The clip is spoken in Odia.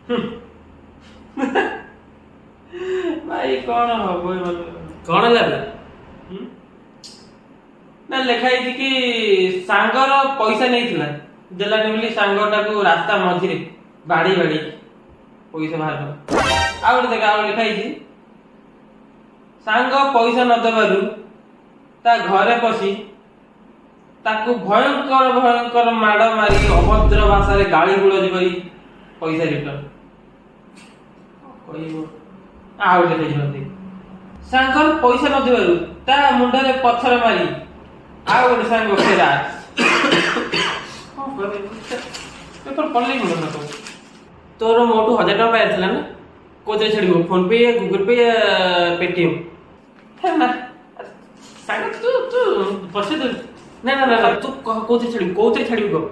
ହୁଁ। ଭାଇ, କଣ ହବ ଏମାନଙ୍କର? କଣ ହେଲା ବେ? ହୁଁ? ନା, ଲେଖା ହେଇଛି କି ସାଙ୍ଗର ପଇସା ନେଇଥିଲା, ଦେଲାନି ବୋଲି ସାଙ୍ଗଟାକୁ ରାସ୍ତା ମଝିରେ ବାଡେଇ ବାଡେଇ ପଇସା ବାହାର କଲା। ଆଉ ଗୋଟେ ଦେଖ, ଆଉ ଲେଖା ହେଇଛି, ସାଙ୍ଗ ପଇସା ନ ଦେବାରୁ ତା ଘରେ ପଶି ତାକୁ ଭୟଙ୍କର ଭୟଙ୍କର ମାଡ଼ ମାରି, ଅଭଦ୍ର ଭାଷାରେ ଗାଳି ଗୁଲଜ କରି ପଇସା ରିଟର୍ନ କହିବ। ଆଉ ଗୋଟେ ଲେଖା, ସାଙ୍ଗର ପଇସା ନ ଦେବାରୁ ତା ମୁଣ୍ଡରେ ପଥର ମାରି ଆଉ ଗୋଟେ ସାଙ୍ଗ ଫେରାର। କଣ କରିବୁ? ପେପର ପଢିଲେ ମୁଣ୍ଡ ଖରାପ ହବ। ତୋର ମୋଠୁ 1000 ଟଙ୍କା ପାଇବାର ଥିଲା ନା? କୋଉଥିରେ ଛାଡ଼ିବ, phone pay, Google pay, Paytm? ନା ସାଙ୍ଗ, ତୁ ତୁ ପଇସା ଦେ। ନା ନା ନା ନା, ତୁ କହ, କୋଉଥିରେ ଛାଡ଼ିବୁ? କୋଉଥିରେ ଛାଡ଼ିବୁ କହ।